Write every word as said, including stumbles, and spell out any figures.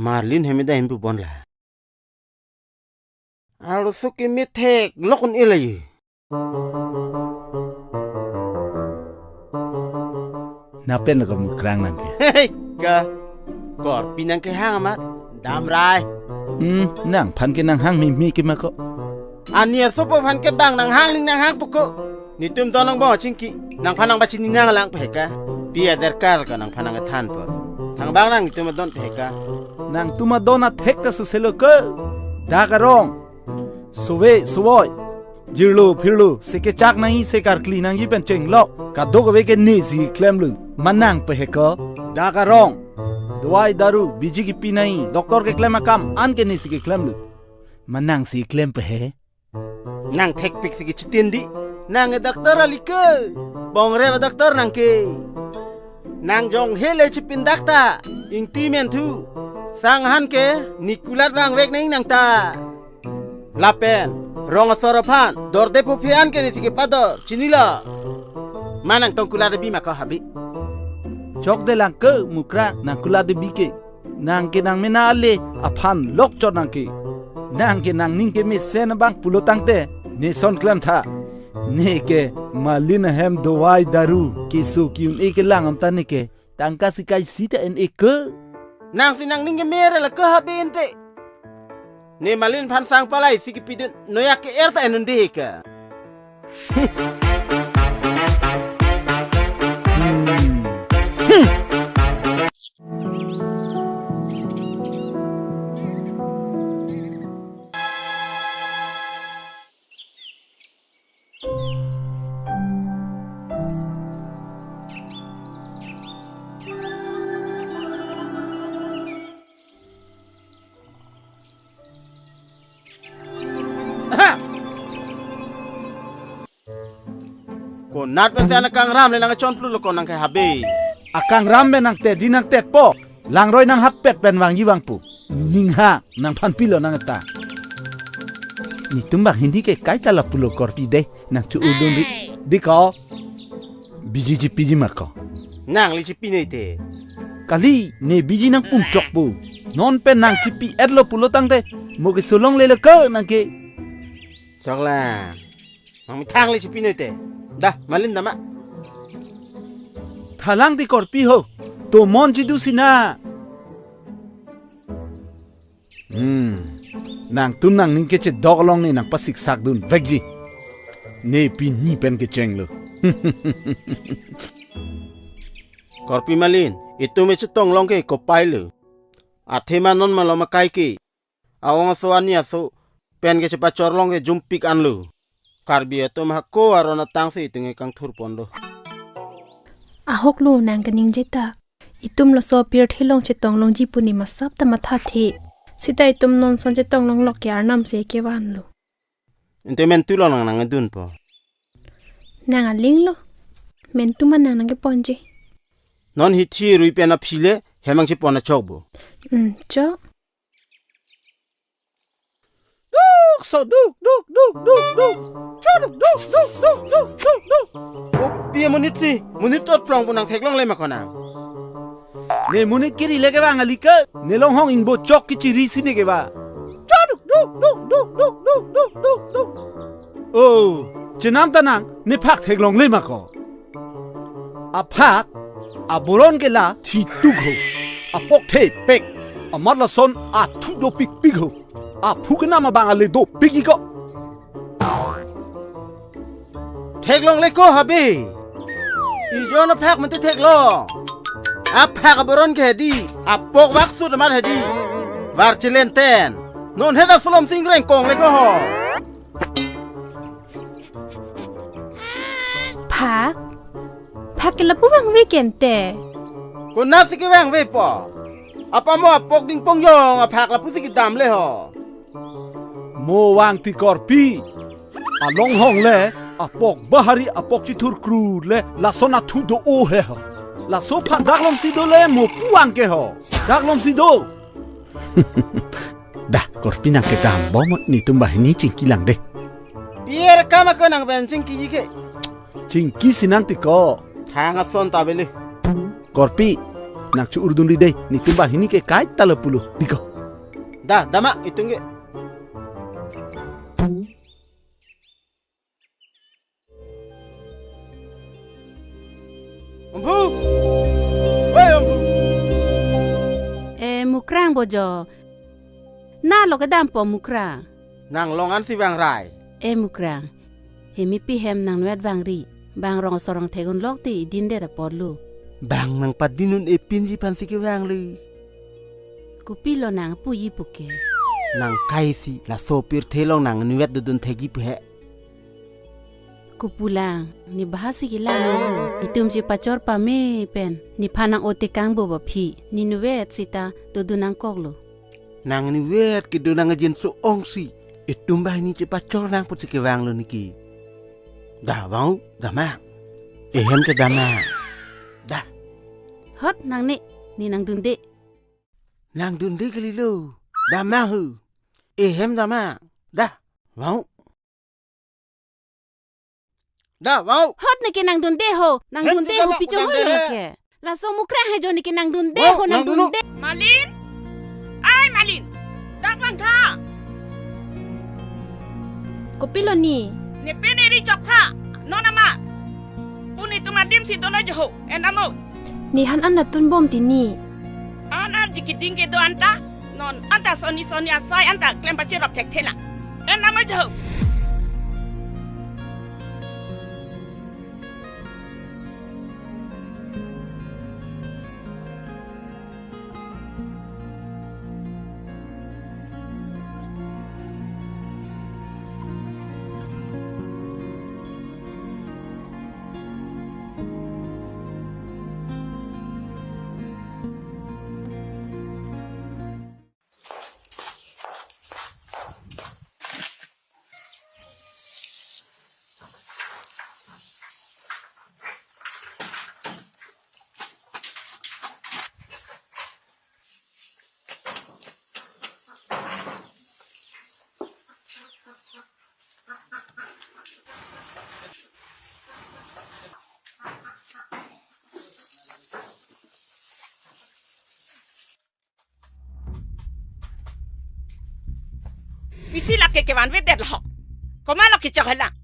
Marlin hem ida hem pu bon la. Arloso ke methek lok un-e la ye. Napen lo kamu krang nang ke. Hei, ka. Korpi nang kehang amat. Damrai. Hmm, nangphan ke nanghang mimi ke ma ko. Ani asopo aphan ke bang nanghang ling nanghang poko. Netum don nangbong achingki. Nangphan nang bachini nanglang peheka. Pi aderkar ka nangphan nang ethan po. Thangbang nang netum don peheka. Nangtum adon athek ta suselo ke. Dak arong. Sove, sovoi. Jirlo, phirlo, se kechak nangji, se karkli nangji pen chenglok. Kadokave ke nesi klemlo. Manang peheka. Dak arong. Dawai daru, biji kipi nangji, doctor keklem akam, anke nesi keklemlo. Manang si klem pehe. Nang thekpik si kechitin di. Nang e doctor ali ke. Bongrep a doctor nang ke. Nang jong hele chipin dak ta. Ingti men thu. Sanghan ke. Nekulat vangvek neng nang ta. Lapen. Rong asor aphan. Dorde phu phian ke nesi kepador. Chinilo. Manang tongkulat abi ma ko habi. Chokde lang ke mukra nangkulat abi ke. Nang ke nang mena ale aphan lok chot nang ke. Nang ke nangning kemesen abang pulo tangte. Ne son klem tha. Ne ke Marlin ahem dawai daru keso ki-un-e kelang am ta ne ke. Tangka si kai sita en-e ke. Nang si nangning kemere la ke habe ente. Ne Marlin aphan sang palai si kipidun noyak ke er ta en un-e ke. Aha! Konat pensi an akangram le nangchon plu lo ko nang ke habe. Akangram pen nangtedi nangtetpo. Langroi nanghatpet pen vangji vangpo. Ning ha nangphan pilo nang ta. Netum bang Hindi ke kaita lapulo korpi de nang chu udun di. Di ko. Biji chipiji ma ko. Nang le chipi noi te. Kali ne biji nangpung chokpo. Non pen nang chipi-etlo pulo tangte. Mo keso longle lo ke nang ke. Choklang. Nang methang le chipi noi te. Da, Marlin dam ma. Thalang ti korpi ho. Tomon chidu sina. Hmm. Nangtum nangning kechedok along ne nangpasiksak dun vekji. Ne pini pen kechenglo. Korpi Marlin, itum e chetong long ke kopai lo. Athema non malom akai ke. Awang aso ani aso pen kechepachor long ke jumpik anlo. Karbi atum hako aron atang si itum e kangthur ponlo. Ahok lo nang kaningje ta. Itum laso pirthe along chetong longji pu ne masap ta mathathe. Sita itum non son chetong longlok ke arnam si kevanlo. Ente mentu lo nang nangdunpo. Nang aling lo. Mentu ma nang nangkeponji. Non hithi rui pen aphi le hem nangchepon achok bo. Hmm, chok. Duk, so, duk, duk, duk, duk, duk. Cho, duk, duk, duk, duk, duk, duk, duk. Kopi amonit si, monit tot prong pu nang theklongle ma ko nang. Ne monit kiri le kevang ali ke, ne longhong ingbo chok kechiri si ne kevang. Cho, duk, duk, duk, duk, duk, duk, duk, duk, duk. Oh, chenam ta nang, ne phak theklongle ma ko. Aphak, aboron ke la thituk ho. Apok thepek, amat lason athu dopikpik ho. Aphu kenam abang ale dopik iko. Theklongle ko habe. Ijon aphak mate theklong. Aphak aboron ke hedi, apok baksut amat hedi. Var chilenten. Non heda sulom singreng kongle ko ho. Phak? Phak ke lapu vangve ke ente. Konat si kevangvepo. Apamo apok dingpong jong aphak lapu si kedam le ho. Mo vang ti korpi. Alonghong le apok bahari apok chithur krut le lason athu do-o he ho. Laso phak dak lom si do le mo pu vang ke ho. Dak lom si do. Dah, korpi nang kedam bom netum banghini chingki lang de. Pier kama ko nang pen chingkiji ke. Chingki si nang ti ko. Thang ason ta beli. Korpi. nang chu-urdunri dei, netum banghini ke kaita lo pulo. Diko. Da, dama, itum ke. Omphu! Oi, Omphu! Eh, Mukrang bojo. Na lo kedam po Mukrang. Nang long an si vangrai. Eh, Mukrang. Hemipi hem nang nuet vangri. Bang rong sorong thegun lok ti idin der apor lo. Bang nang padin un-e pinji aphan si kevang lo. Kopilo nang puji puke. Nang kaisi laso pirthe along nang nuet dodun thekji pu he. Kopulang, ne bahasi kelang lo. Itum chepachor pame pen, nephan nang-o tekang bo ba phi, ne nuet sita dodun nangkok lo. Nang nuet kedo nang ajinso ong si, itum banghini chepachor nang pu si kevang lo niki. Da vang, da mang. Ehem ke da mang. Da. Hot nangne, ne nangdunde. Nangdunde kalilo. Da mang hu. Ehem da mang. Da. Vang. Da, vang. Hot neke nangdunde ho, nangdunde ho, pichong ho neke. Laso Mukrang he jo neke nangdunde ho, nangdunde. Malin? Ai, Malin. Da vang tha. Kopilo ni? Ne pen eri chok tha. Non ama. Puni tum adim si dolo jo ho. En amo. Nephan an natun bom ti ni. An arji keding kedo anta. Non anta sonni sonni asai anta klem pacherap thekthe lang. En amo jo. Pisi lake kevanvedet lo. Komat lo kechok helang.